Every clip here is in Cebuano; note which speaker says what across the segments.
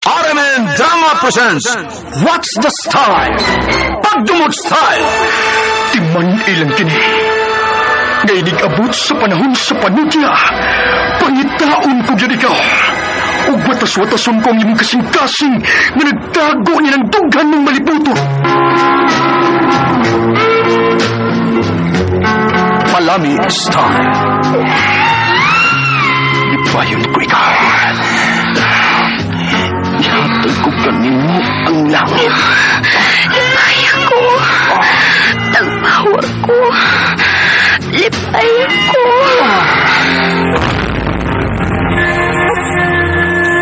Speaker 1: RMN Drama presents What's the Style? Pagdumot Style! Timan ilang kini. Ngainig abot sa panahon sa panudya. Pangitaon ko gyud ikaw. Ug watas-watason ko ang imong kasing-kasing nga nagtago ni ng dughan ng malibuto. Palami Style. Ipayon ko ikaw. Ihatag ko kanimo ang langit.
Speaker 2: Lipay ako. Tagpawa ko. Lipay ko.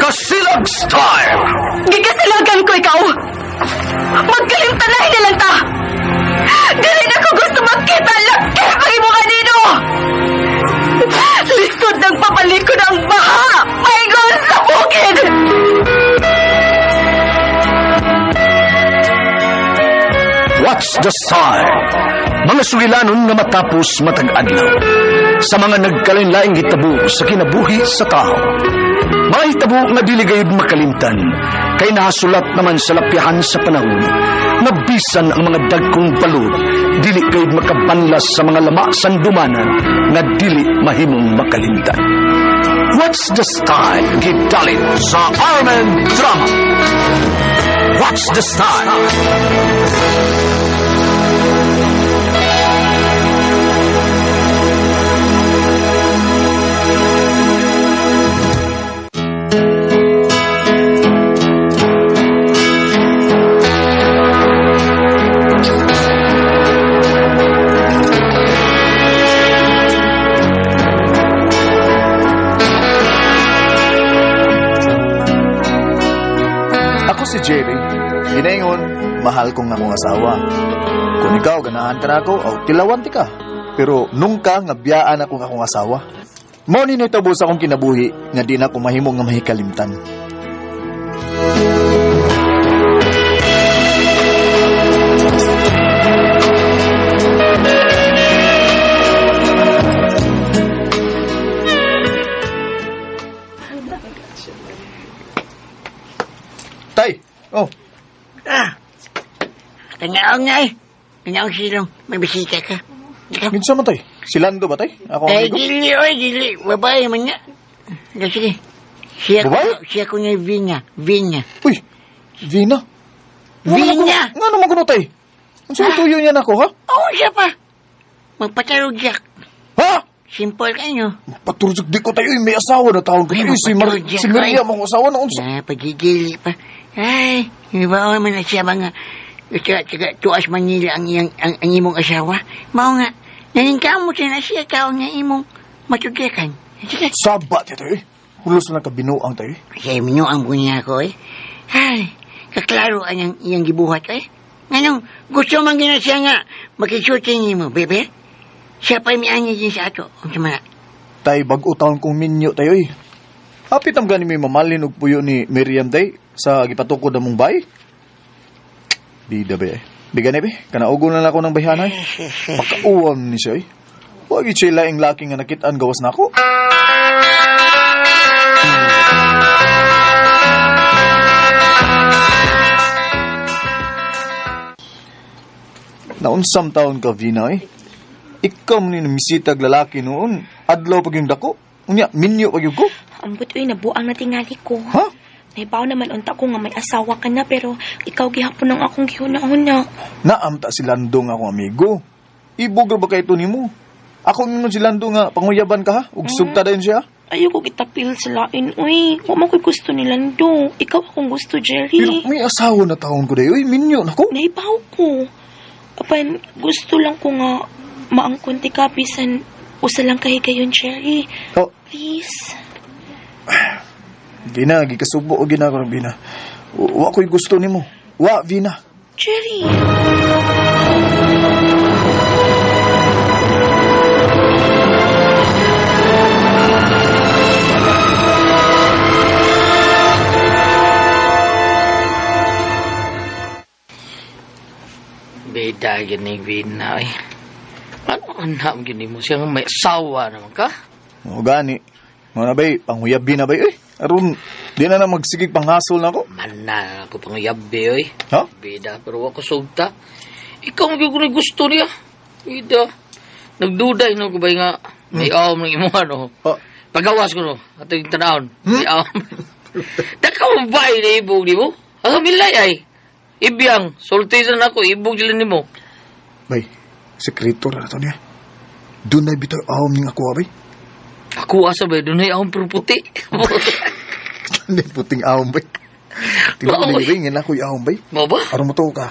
Speaker 1: Kasilag Style!
Speaker 2: Gikasilagan ko ikaw. Magkalimtanahin na lang ta. Dili na ko gusto magkita laki pag imo kanino. Lisod ng papalikod ang baha. Paingon sa bukid.
Speaker 1: What's the Style? Mga sugilanon nga matapos matag adlaw. Sa mga nagkalain-laing hitabo sa kinabuhi sa tao. Mga hitabo nga dili gayud makalimtan, kay nahasulat naman sa lapyahan sa panahon, nga bisan ang mga dagkong balod, dili gayud makabanlas sa mga lama sandumanan nga dili mahimong makalimtan. What's the Style? Gidalit sa RMN Drama. What's the Style?
Speaker 3: Ako si Jerry. Ginaingon, mahal kong akong asawa. Kung ikaw, ganahan ka na ako, o tilawan ti ka. Pero nung ka, nga biyaan akong akong asawa. Mao ni nitabo sa akong kinabuhi, nga di na ako mahimo nga mahikalimtan. Tay! Oh,
Speaker 4: Ah, tanaw nga eh. Tanaw silong, may bisita ka. Ikaw?
Speaker 3: minsan man tay. Si Lando ba tay? Ako ang
Speaker 4: Eh,
Speaker 3: amigo?
Speaker 4: dili, oy, dili. Babae man nga. Sige, sige. Siya ko,
Speaker 3: Babae?
Speaker 4: siya ko niya Vina. Vina.
Speaker 3: Uy, Vina.
Speaker 4: Vina!
Speaker 3: Nga naman kuno tay? Ang tuyo niya nako ha?
Speaker 4: Oo, siya pa. Magpatarog siya.
Speaker 3: Ha?
Speaker 4: Simple kayo.
Speaker 3: Paturjok di ko tayo, eh, may asawa na taon ko.
Speaker 4: Ay,
Speaker 3: Ay, si, Mar
Speaker 4: magpaturjok
Speaker 3: si Miriam
Speaker 4: ay.
Speaker 3: ang asawa na unsa.
Speaker 4: Na, pagigili pa. Ay, iba man na siya mga taga, taga, tuas Manila ang iyang ang imong asawa. Mao nga, naningkamot na siya tao nga imong matugyakan. Sige.
Speaker 3: Saba tayo eh. Hulos na kabinuang tayo eh.
Speaker 4: Kaya minyo ang bunya ko eh. Ay, kaklaro ang iyang, iyang gibuhat eh. Nganong, gusto man gina siya nga makisuti nimo, bebe. Siya pa'y mianyi din sa ato. Ang sama na.
Speaker 3: Tay, bag-o taon kong minyo tayo eh. Hapit ang gani may mamalin og puyo ni Miriam tay sa gipatukod among bay. Bida ba eh. Biga na be, kanaugo na lang ako ng bayhanay. Pakauwam ni siya eh. Huwag siya laing laki nga nakitaan gawas na ako. Naunsam taon ka, Vina eh. Ikaw man ni namisitag lalaki noon. Adlaw pag yung dako. Unya, minyo pag yung ko.
Speaker 5: Ambot uy, nabuang na tingali ko.
Speaker 3: Ha?
Speaker 5: Nahibaw naman unta ko nga may asawa ka na pero ikaw gihapon ang akong gihuna-huna.
Speaker 3: Naamta si Lando nga akong amigo. Ibog ra ba kay ito nimo? Ako ingon si Lando nga panguyaban ka ha? Ug sugta dayon siya.
Speaker 5: Ayoko kitapil sa lain, uy. Wa man ko'y gusto ni Lando. Ikaw akong gusto,
Speaker 3: Pero
Speaker 5: Jerry.
Speaker 3: may asawa na taon ko dayon. Uy, minyo nako.
Speaker 5: Nahibaw ko. Apan, gusto lang ko nga maangkon ti ka bisan usa lang kahigayon, Jerry.
Speaker 3: Oh,
Speaker 5: Please.
Speaker 3: Vina, gikasubo og gina ko Vina. Wa ko'y gusto nimo. Wa, Vina.
Speaker 5: Jerry!
Speaker 6: Beda gini Vina eh. Ano anak gini mo siya nga may asawa naman ka?
Speaker 3: O gani. Mo na bay, panguyab na bay. Eh, aron Di na na magsigig panghasol na ako.
Speaker 6: Mana ako pang yabi, oy.
Speaker 3: Ha?
Speaker 6: Bida, pero ako sugta. Ikaw ang gyud gusto niya. Bida. Nagduday no ko ba nga may awom ng imo ano.
Speaker 3: Oh.
Speaker 6: Pagawas ko no, ato yung tanawon. May awom. Dakaw ba ni ibog di mo? Ang milay ay. Ibiyang, sulti sa nako, ibog sila nimo.
Speaker 3: Bay, sekreto na to niya. Doon na bitaw awom ning ako, ah, bay.
Speaker 6: Ako asa ba, dunay awom pero puti.
Speaker 3: Hindi puting awom, bay. Tingnan ko
Speaker 6: Oo,
Speaker 3: bay, ngin ako yung awom, bay.
Speaker 6: Mo ba?
Speaker 3: Aron mo to ka.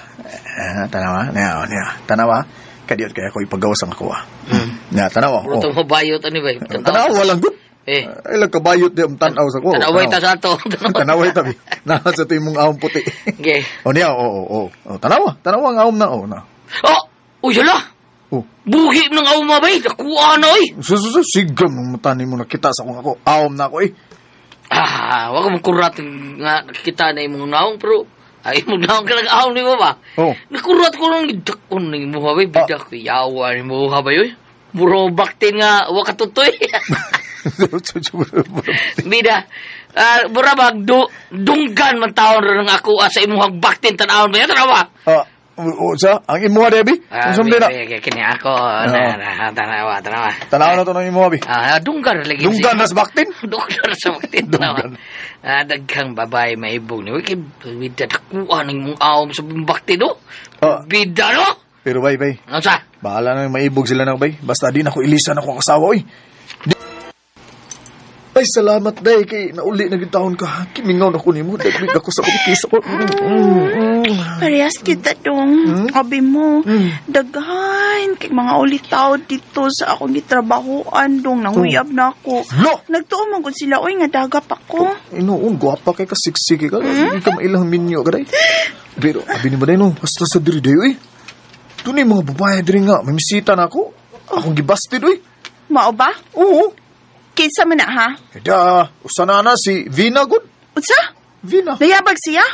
Speaker 3: Ah, tanawa, niya, niya. Tanawa, kadiyot kaya ako ipagawas ang ako, ah. Niya, tanawa.
Speaker 6: Puro
Speaker 3: Oh.
Speaker 6: oh. mabayot ani ba?
Speaker 3: Tanawa, walang good.
Speaker 6: Eh,
Speaker 3: Ay, lang kabayot di ang tanaw sa ko.
Speaker 6: tanaway ta sa ato.
Speaker 3: Tanaway tabi. Nasa sa ito yung mong awom puti.
Speaker 6: Okay.
Speaker 3: O niya, oo, oo, oo. Tanawa, tanawa ang awom na, oo na.
Speaker 6: Oh, uy, hala.
Speaker 3: Oh.
Speaker 6: Buhi ng awom mabay. Nakuha na, oy.
Speaker 3: Sus, sus, sigam ng mata ni mo nakita sa akong ako. Awom na ako eh.
Speaker 6: Ah, wag mo kurat nga nakikita na imong naong pero ay imong naong ka nag-awom ni mo ba?
Speaker 3: Oh.
Speaker 6: Nakurat ko lang gidakon ng imo habay bida ko yawa ni mo habay oy. Muro baktin nga wa katutoy. Bida. Ah, mura bag du, dunggan man taon ra ng ako ah, sa imong baktin tan-awon ba tanawa.
Speaker 3: Ah, o, sa, ang imuha, Debbie?
Speaker 6: Ah,
Speaker 3: Ang sumbi na.
Speaker 6: kini ako na, na tanawa tanawa.
Speaker 3: Tanawa na to ng imuha, Bi.
Speaker 6: Ah, dunggan ra lagi.
Speaker 3: Dunggan nas baktin?
Speaker 6: Dunggan sa baktin tanawa.
Speaker 3: Dunggan.
Speaker 6: Ah, daghang babae maibog ni. Kay bida nakuha ng imong awom sa baktin no.
Speaker 3: Ah.
Speaker 6: Bida no.
Speaker 3: Pero bay, bay.
Speaker 6: Ano sa?
Speaker 3: Bahala na yung maibog sila na, bay. Basta di na ako ilisan ako kasawa, oy. Ay, salamat, day. Kay nauli na gitahon ka. Kimingaw na ko nimo. Dagwig ako sa ukis ako.
Speaker 5: Parehas kita dong. Abi mo, daghan kay mga ulitaw dito sa akong gitrabahoan dong nanguyab na ako.
Speaker 3: Lo!
Speaker 5: Nagtuo man gud sila oy nga dagap ako.
Speaker 3: Inoon, gwapa kay ka, siksiki ka. Hindi ka mailang minyo ka, day. Pero, abi ni mo, day, no? Basta sa diri, day, oy. Doon yung mga babae diri nga. May misita na ako. Akong gibasted, oy.
Speaker 5: Mao ba?
Speaker 3: Oo.
Speaker 5: Kinsa man na ha?
Speaker 3: Eda, usa na na si Vina, good.
Speaker 5: Unsa?
Speaker 3: Vina.
Speaker 5: Nayabag siya?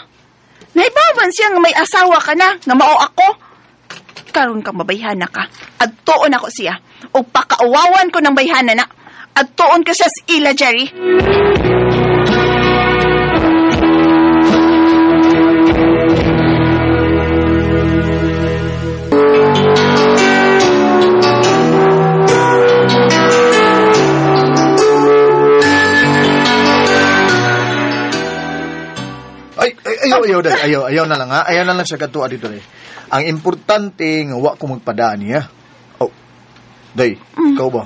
Speaker 5: Naibawan siya nga may asawa ka na, nga mao ako. Karon kang mabayhana ka. Adtuon ako siya. O pakauwawan ko ng bayhana na. Adtuon ka siya sa ila, Jerry.
Speaker 3: Ay, ay, ayaw, ayaw, day. Ayaw, ayaw na lang, ha? Ayaw na lang siya kadtua dito, day. Ang importante nga wa ko magpadaan niya. Oh, day, ikaw ba?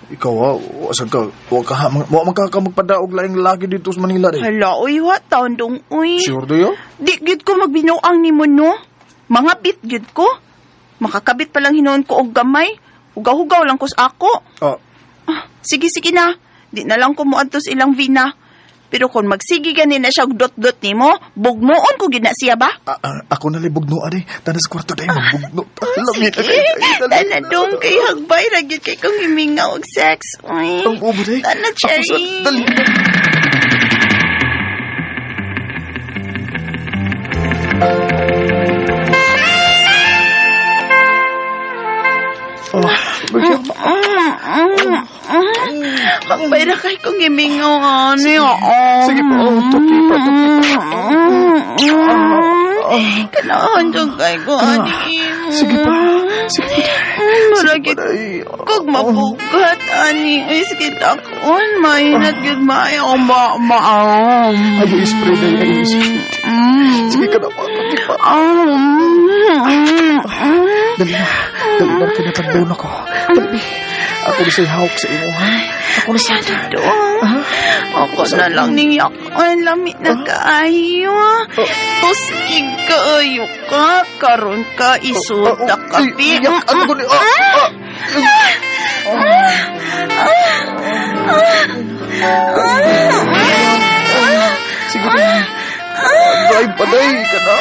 Speaker 3: Ikaw, ha? Wa sad ka, wa ka, wa man ka magpada og laing lagi dito sa Manila, day.
Speaker 5: Hala, uy, wa taon dong, uy.
Speaker 3: Sure, do yo?
Speaker 5: Di gyud ko magbinuang nimo no. Mga bit gyud ko. Makakabit pa lang hinuon ko og gamay. Hugaw-hugaw lang ko sa ako.
Speaker 3: Oh,
Speaker 5: Ah, sige, sige na. Di na lang ko moadto sa ilang vina. Pero kung magsige gani na siya og dot-dot nimo, bugnoon ko gid na siya ba?
Speaker 3: Ako na lang bugno, aday. Tanas kwarto, day, magbugno. Alam niya,
Speaker 5: Sige, tana dong kay hagbay ra gyud kay kong himinga og sex. Uy.
Speaker 3: Ang ubo, day.
Speaker 5: Tana,
Speaker 3: Ako sa,
Speaker 5: Cherry.
Speaker 3: dali. Oh, bigyan mo.
Speaker 5: Hagbay ra kay kong himingaw ani. Oo.
Speaker 3: Sige pa, oh, tuki pa, tuki pa.
Speaker 5: Kanahan jud kay ko ani.
Speaker 3: Sige pa, sige pa.
Speaker 5: Mura
Speaker 3: Sige
Speaker 5: gyud
Speaker 3: pa, day.
Speaker 5: Kag mabugat ani. Ay sige takon mainat gyud maayo ang ba maam.
Speaker 3: Ayaw ispray, day, ayaw ispray. Sige ka na pa, tuki pa. Dali na, dali na, kinatandon ako. Dali, ako na sa'y hawak sa imo, ha? Ako na sa...
Speaker 5: Dong, ako na lang ning yakon, lamit na kaayo. Tuskig kaayo ka, karon ka, isuda ka,
Speaker 3: Ay,
Speaker 5: bi.
Speaker 3: yak, ano ko ni... Ah, ah. Sige na. Drive pa, day. Ka na.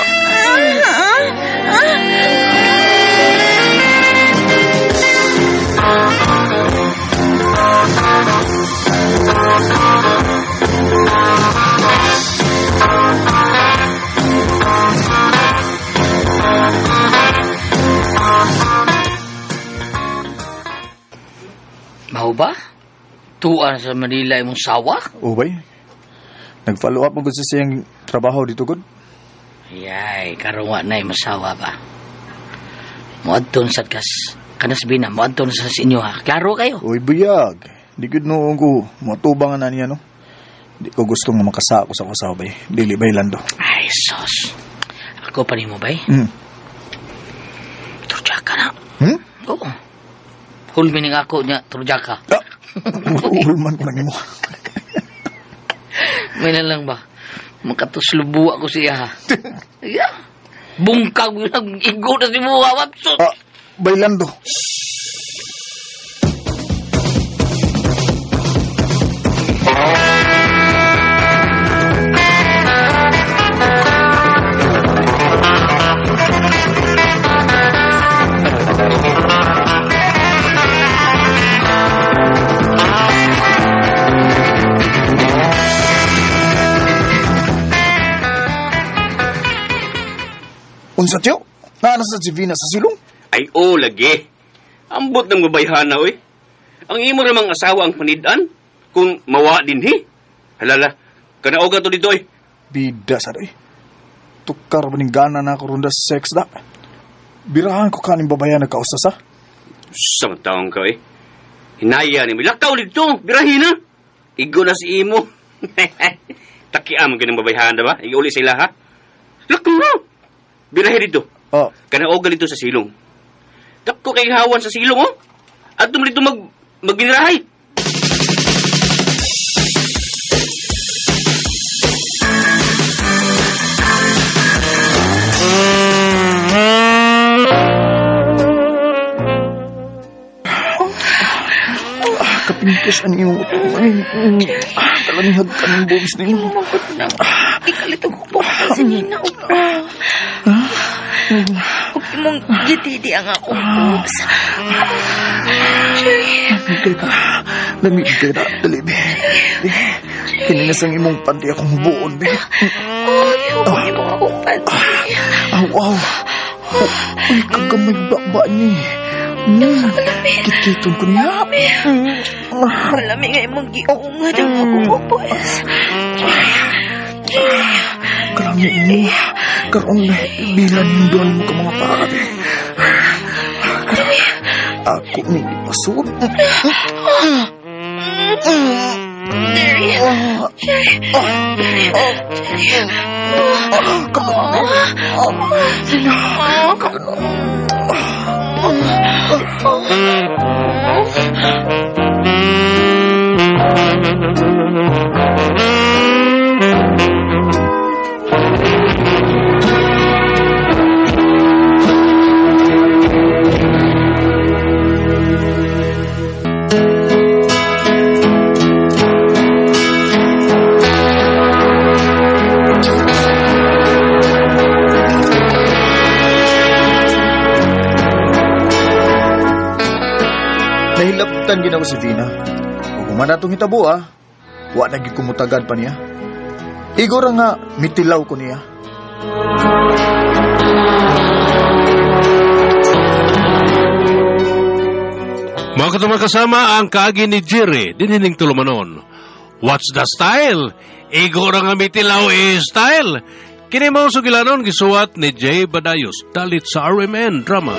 Speaker 6: Mao ba? Tuan sa Manila imong sawa?
Speaker 3: Oh, bay. Nag-follow up mo gud sa siyang trabaho dito gud.
Speaker 6: Yay, karon wa na'y masawa ba. Muadton sad kas kanas bina, muadton sa inyo ha. Klaro kayo.
Speaker 3: Uy, buyag. Di gud noon ko matubang na niya no. Di ko gusto nga makasako sa kusaw bay. Dili bay lando.
Speaker 6: Ay, sos. Ako pa nimo bay. Turjaka na. Oo. Hulmining ako niya, turjaka.
Speaker 3: Ah, ulman ko nang imo.
Speaker 6: May na lang ba? Makatuslubo ako siya ha. Yeah. Bungkag lang, igo na si Buha. Wapsot.
Speaker 3: Ah, bailando. Unsa tiyo? Naana sa si Vina sa silong?
Speaker 7: Ay, oo, lagi. Ambot ng babayhana, oy. Ang imo ramang asawa ang panidan. Kung mawa din, hi. Halala, kanaoga to dito, oy.
Speaker 3: Bida sa doy. Tukar ba ning gana na ako ronda sa sex da? Birahan ko kaning babayan nagkausa sa?
Speaker 7: Sa taong ka, oy. Hinaya ni mo. Lakaw dito, birahin na. Igo na si imo. Takiam ang ganang babayhana ba? Igo uli sa ila, ha? Lakaw na. Birahin dito.
Speaker 3: Oh,
Speaker 7: Kanaoga dito sa silong. Dako kay hawan sa silong, oh. At dito magginirahay.
Speaker 3: Kapintos ang iyong utok. Ay, kalanghag ka ng boobs ninyo.
Speaker 2: Mangkot na. Ikalitong ko po sa nina. Huwag mong gitidi ang akong boobs.
Speaker 3: Lamig ka. Lamig ka na. Dali, be. Kininas ang imong panty akong buon, be.
Speaker 2: Ay, huwag mo akong panty.
Speaker 3: Ah, wow. Uy, kagamay ba ni. Kikiton ko niya.
Speaker 2: Malami nga imong giunga ng akong ubos.
Speaker 3: Karami mo. Karoon na, bilan yung doon mo ka mga pare. Ako ni ipasod.
Speaker 2: Jerry. Jerry. Jerry.
Speaker 3: Nahilabtan ginawa si Vina. Ug human atong hitabo ah. Wa na gyud kumutagan pa niya. Igor nga mitilaw ko niya.
Speaker 8: Mga katumang kasama ang kaagi ni Jerry, dinining tulumanon. What's the style? Igo ra nga mitilaw eh style. Kini mao sugilanon gisuwat ni Jay Badayos dalit sa RMN Drama.